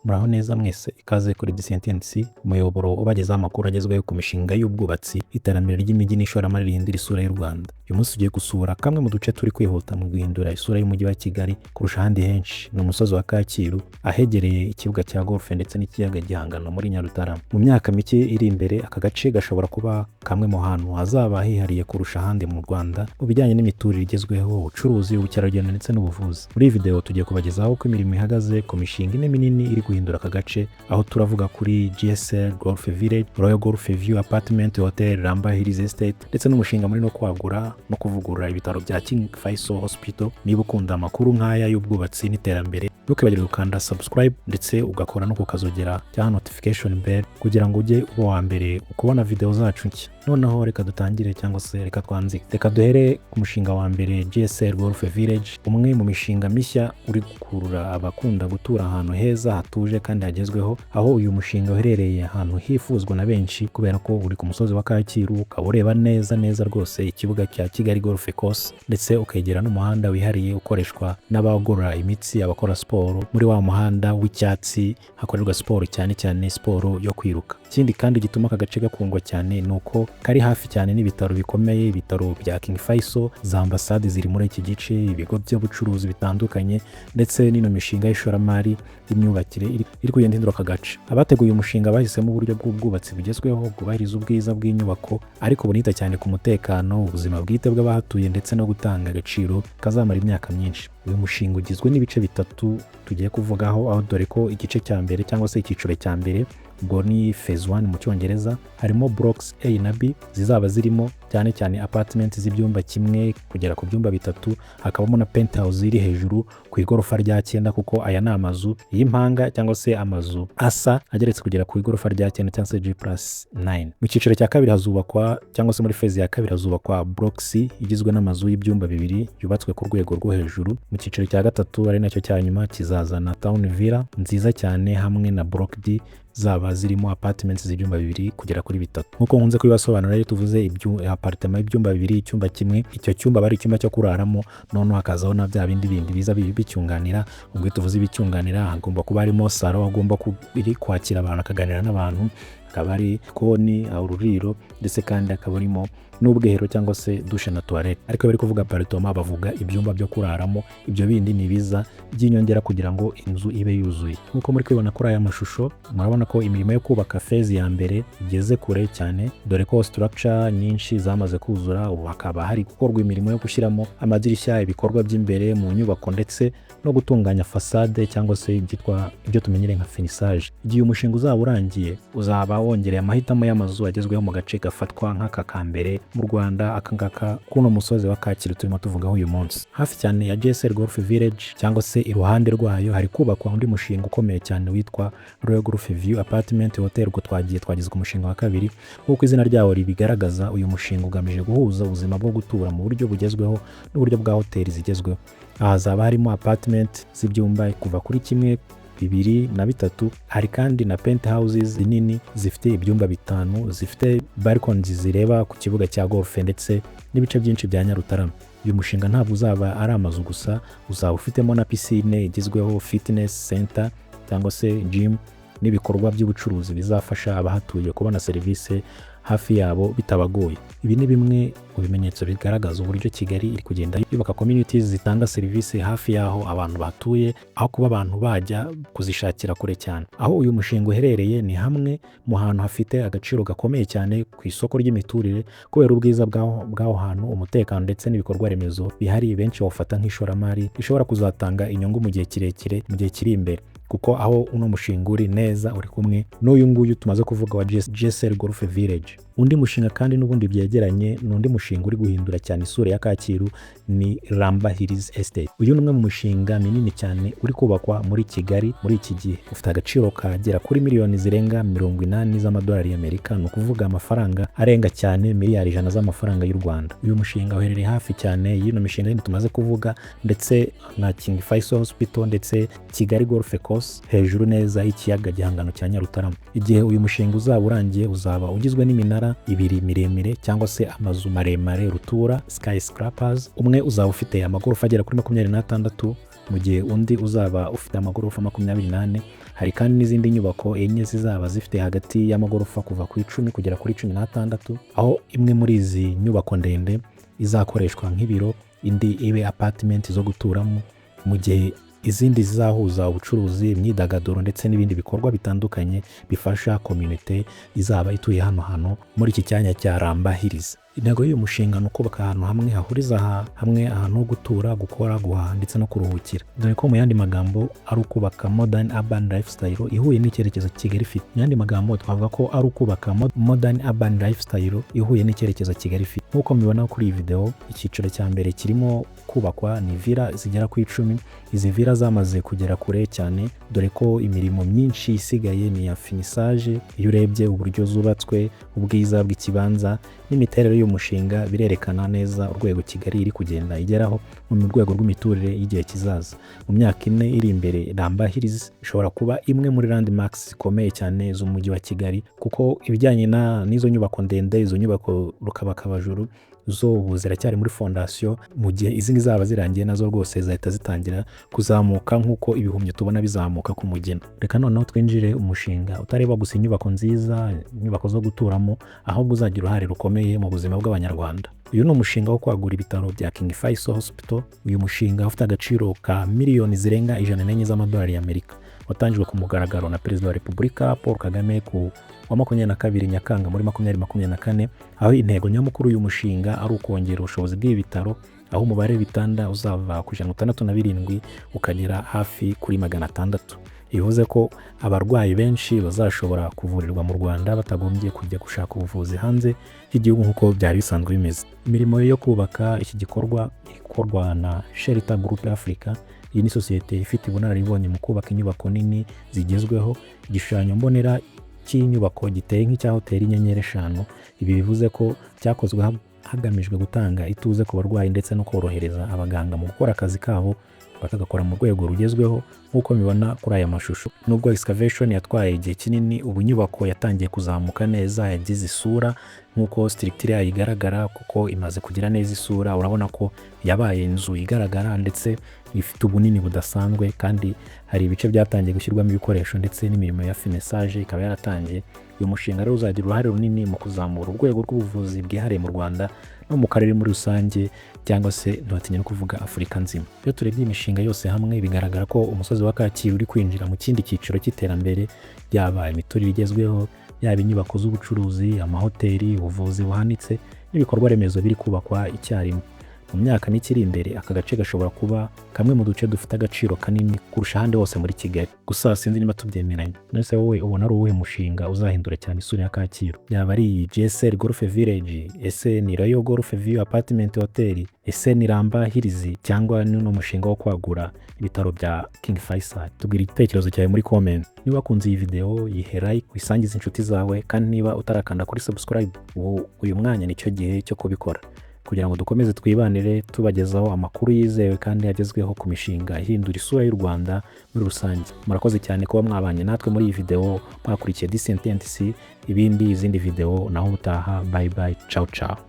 Muraho neza mwese, ikaze kuri DCNTNC, umuyoboro ubagezaho amakuru agezweho ku mishinga y'ubwubatsi, iterambere ry'imijyi n'ishoramari rihindura isura y'u Rwanda. Uyu munsi tugiye gusura kamwe mu duce turi kwihuta mu guhindura isura y'umujyi wa Kigali kurusha ahandi henshi. Ni umusozi wa Kacyiru, ahegereye ikibuga cya golf ndetse n'ikiyaga Gihangano muri Nyarutarama. Mu myaka mike iri imbere, aka gace gashobora kuba kamwe mu hantu hazaba hihariye kurusha ahandi mu Rwanda mu bijyanye n'imiturire igezweho, ubucuruzi, ubukerarugendo ndetse n'ubuvuzi. Muri iyi video tugiye kubagezaho uko imirimo ihagaze ku mishinga ine minini iri guhindura aka gace, aho turavuga kuri GSL Golf Village, Royal Golf View Apartment Hotel, Ramba Hills Estate ndetse n'umushinga muri no kwagura no kuvugurura ibitaro bya King Faisal Hospital. Niba ukunda amakuru nk'aya y'ubwubatsi n'iterambere, ntukibagirwe gukanda subscribe ndetse ugakora no kukazogera cyangwa notification bell kugira ngo ujye uba uwa mbere ukubona video zacu nshya. Noneho reka dutangire cyangwa se reka twanzike. Reka duhere ku mushinga wa mbere, GSL Golf Village, umwe mu mishinga mishya uri gukurura abakunda gutura ahantu heza, hatuje kandi hagezweho, aho uyu mushinga uherereye ahantu hifuzwa na benshi kubera ko uri ku musozi wa Kacyiru, ukaba ureba neza neza rwose ikibuga cya Kigali Golf Course, ndetse ukegera n'umuhanda wihariye ukoreshwa n'abagorora imitsi, abakora siporo, muri wa muhanda w'icyatsi hakorerwa siporo, cyane cyane siporo yo kwiruka. Ikindi kandi gituma aka gace gakundwa cyane ni uko kari hafi cyane n'ibitaro bikomeye, ibitaro bya King Faisal, za ambasade ziri muri iki gice, ibigo by'ubucuruzi bitandukanye ndetse n'ino mishinga y'ishoramari y'imyubakire iri kugenda ihindura aka gace. Abateguye umushinga bahisemo uburyo bw'ubwubatsi bugezweho bwubahiriza ubwiza bw'inyubako ariko bunita cyane ku mutekano, ubuzima bwite bw'abahatuye ndetse no gutanga agaciro kazamara imyaka myinshi. Uyu mushinga ugizwe n'ibice bitatu tugiye kuvugaho, aho dore ko igice cya mbere cyangwa se icyiciro cya mbere, ubwo ni phase 1 mu Cyongereza, harimo blocks A na B zizaba zirimo cyane cyane apartment z'ibyumba kimwe kugera ku byumba bitatu, hakabamo na penthouse iri hejuru ku igorofa rya cyenda, kuko aya ni amazu y'impanga cyangwa se amazu asa ageretse kugera ku igorofa rya cyenda cyangwa se G+9. Mu cyiciro cya kabiri hazubakwa, cyangwa se muri phase ya kabiri hazubakwa block C igizwe n'amazu y'ibyumba bibiri yubatswe ku rwego rwo hejuru. Mu cyiciro cya gatatu, ari nacyo cya nyuma, kizazana town villa nziza cyane hamwe na block D zaba zirimo apartments z'ibyumba bibiri kugera kuri bitatu. Nk'uko nkunze kubibasobanurira, iyo tuvuze apartment y'ibyumba bibiri, icyumba kimwe, icyo cyumba aba ari icyumba cyo kuraramo, noneho hakazaho na bya bindi bindi biza bicyunganira. Ubwo iyo tuvuze ibicyunganira, hagomba kuba harimo salo, hagomba iri kwakira abantu akaganira n'abantu, hakaba hari koni, ururiro, ndetse kandi hakaba harimo n'ubwiherero cyangwa se douche na toilette. Ariko iyo bari kuvuga apartment, bavuga ibyumba byo kuraramo, ibyo bindi ni ibiza by'inyongera kugira ngo inzu ibe yuzuye. Nk'uko muri kubibona kuri aya mashusho, murabona ko imirimo yo kubaka phase ya mbere igeze kure cyane, dore ko structure nyinshi zamaze kuzura. Ubu hakaba hari gukorwa imirimo yo gushyiramo amadirishya, ibikorwa by'imbere mu nyubako ndetse no gutunganya façade cyangwa se ibyitwa ibyo tumenyereye nka finissage. Igihe umushinga uzaba urangiye, uzaba wongereye amahitamo y'amazu agezweho mu gace gafatwa nk'aka ka mbere mu Rwanda, aka ngaka kuno musozi wa Kacyiru turimo tuvugaho uyu munsi. Hafi cyane ya GSL Golf Village cyangwa se iruhande rwayo, hari kubakwa undi mushinga ukomeye cyane witwa Royal Golf View Apartment Hotel. Ubwo twagiye twageze ku mushinga wa kabiri. Nk'uko izina ryawo ribigaragaza, uyu mushinga ugamije guhuza ubuzima bwo gutura mu buryo bugezweho n'uburyo bwa hoteli zigezweho. Aha hazaba harimo apartment z'ibyumba kuva kuri kimwe, bibiri na bitatu. Hari kandi na penthouses nini zifite ibyumba bitanu, zifite balconies zireba ku kibuga cya golf ndetse n'ibice byinshi bya Nyarutarama. Uyu mushinga ntabwo uzaba ari amazu gusa, uzaba ufitemo na piscine igezweho, fitness center cyangwa se gym, n'ibikorwa by'ubucuruzi bizafasha abahatuye kubona serivisi hafi yabo bitabagoye. Ibi ni bimwe mu bimenyetso bigaragaza uburyo Kigali iri kugenda yubaka communities zitanga serivisi hafi y'aho abantu batuye, aho kuba abantu bajya kuzishakira kure cyane. Aho uyu mushinga uherereye ni hamwe mu hantu hafite agaciro gakomeye cyane ku isoko ry'imiturire kubera ubwiza bw'aho hantu, umutekano ndetse n'ibikorwa remezo bihari. Benshi bawufata nk'ishoramari rishobora kuzatanga inyungu mu gihe kirekire, mu gihe kiri imbere, kuko aho uno mushinga uri neza uri kumwe n'uyu nguyu tumaze kuvuga wa GSL Golf Village. Undi mushinga kandi n'ubundi byegeranye ni undi mushinga uri guhindura cyane isura ya Kacyiru, ni Ramba Hills Estate. Uyu ni umwe mu mishinga minini cyane uri kubakwa muri Kigali muri iki gihe, ufite agaciro kagera kuri miliyoni zirenga 80 z'amadolari y'Amerika, ni ukuvuga amafaranga arenga cyane miliyari 100 z'amafaranga y'u Rwanda. Uyu mushinga uherereye hafi cyane y'ino mishinga yindi tumaze kuvuga ndetse na King Faisal Hospital ndetse Kigali Golf Course, hejuru neza y'ikiyaga gihangano cya Nyarutarama. Igihe uyu mushinga uzaba urangiye, uzaba ugizwe n'iminara ibiri miremire cyangwa se amazu maremare rutura, skyscrapers. Umwe uzaba ufite amagorofa agera kuri 26, mu gihe undi uzaba ufite amagorofa 24. Hari kandi n'izindi nyubako enye zizaba zifite hagati y'amagorofa kuva ku 10 kugera kuri 16, aho imwe muri izi nyubako ndende izakoreshwa nk'ibiro, indi ibe apartment zo guturamo, mu gihe izindi zizahuza ubucuruzi, imyidagaduro ndetse n'ibindi bikorwa bitandukanye bifasha community izaba ituye hano hantu muri iki cyanya cya Ramba Hills. Intego y'uyu mushinga ni ukubaka ahantu hamwe hahuriza hamwe ahantu ho gutura, gukora, guhaha ndetse no kuruhukira, dore ko mu yandi magambo ari ukubaka modern urban lifestyle ihuye n'icyerekezo Kigali ifite. Mu yandi magambo twavuga ko ari ukubaka modern urban lifestyle ihuye n'icyerekezo Kigali ifite. Nk'uko mubibona kuri iyi video, icyiciro cya mbere kirimo kubakwa ni villa zigera ku 10. Izi villa zamaze kugera kure cyane, dore ko imirimo myinshi isigaye ni iya finissage. Iyo urebye uburyo zubatswe, ubwiza bw'ikibanza n'imiterere y'uyu mushinga, birerekana neza urwego Kigali iri kugenda igeraho mu rwego rw'imiturire y'igihe kizaza. Mu myaka 4 iri imbere, Ramba Hills ishobora kuba imwe muri landmarks zikomeye cyane z'umujyi wa Kigali, kuko ibijyanye n'izo nyubako ndende, izo nyubako rukabakabajuru zo ubu ziracyari muri fondasiyo. Mu gihe izi ngizi zaba zirangiye, nazo rwose zahita zitangira kuzamuka nk'uko ibihumyo tubona bizamuka ku mugina. Reka noneho twinjire umushinga utareba gusa inyubako nziza, inyubako zo guturamo, ahubwo uzagira uruhare rukomeye mu buzima bw'Abanyarwanda. Uyu ni umushinga wo kwagura ibitaro bya King Faisal Hospital. Uyu mushinga ufite agaciro ka miliyoni zirenga 104 z'amadolari y'Amerika. Watangijwe ku mugaragaro na Perezida wa Repubulika Paul Kagame ku wa 22 Nyakanga muri 2024, aho intego nyamukuru y'uyu mushinga ari ukongera ubushobozi bw'ibi bitaro, aho umubare w'ibitanda uzava ku 167 ukagera hafi kuri 600. Bivuze ko abarwayi benshi bazashobora kuvurirwa mu Rwanda batagombye kujya gushaka ubuvuzi hanze y'igihugu nk'uko byari bisanzwe bimeze. Imirimo yo kubaka iki gikorwa ikorwa na Shelter Group Africa. Iyi ni sosiyete ifite ubunararibonye mu kubaka inyubako nini zigezweho. Igishushanyo mbonera cy'inyubako giteye nk'icya hoteli y'inyenyeri 5. Ibi bivuze ko cyakozwe hagamijwe gutanga ituze ku barwayi ndetse no korohereza abaganga mu gukora akazi kabo, bakagakora mu rwego rugezweho nk'uko mubibona kuri aya mashusho. Nubwo excavation yatwaye igihe kinini, ubu inyubako yatangiye kuzamuka neza, yagize isura nk'uko structure yayo igaragara, kuko imaze kugira neza isura. Urabona ko yabaye inzu igaragara ndetse ifite ubunini budasanzwe, kandi hari ibice byatangiye gushyirwamo ibikoresho ndetse n'imirimo ya finissage ikaba yaratangiye. Uyu mushinga rero uzagira uruhare runini mu kuzamura urwego rw'ubuvuzi bwihariye mu Rwanda no mu karere muri rusange, cyangwa se ntibatinye no kuvuga Afurika nzima. Iyo turebye imishinga yose hamwe, bigaragara ko umusozi wa Kacyiru uri kwinjira mu kindi cyiciro cy'iterambere, yaba imiturire igezweho, yaba inyubako z'ubucuruzi, amahoteli, ubuvuzi buhanitse n'ibikorwa remezo biri kubakwa icyarimwe. Mu myaka mike iri imbere, aka gace gashobora kuba kamwe mu duce dufite agaciro kanini kurusha ahandi hose muri Kigali. Gusa sinzi niba tubyemeranya. None wowe ubona ari uwuhe mushinga uzahindura cyane isura ya Kacyiru? Yaba ari iyi GSL Golf Village? Ese ni Royal Golf View Apartment Hotel? Ese ni Ramba Hills, cyangwa ni uno mushinga wo kwagura ibitaro bya King Faisal? Tubwira igitekerezo cyawe muri comment. Niba wakunze iyi video, yihe like, uyisangize inshuti zawe, kandi niba utarakanda kuri subscribe, ubu uyu mwanya nicyo gihe cyo kubikora kugira ngo dukomeze twibanire tubagezaho amakuru yizewe kandi agezweho ku mishinga ihindura isura y'u Rwanda muri rusange. Murakoze cyane kuba mwabanye natwe muri iyi video, mwakurikiye Decent NTC, ibindi izindi video naho ubutaha. Bye bye, ciao ciao.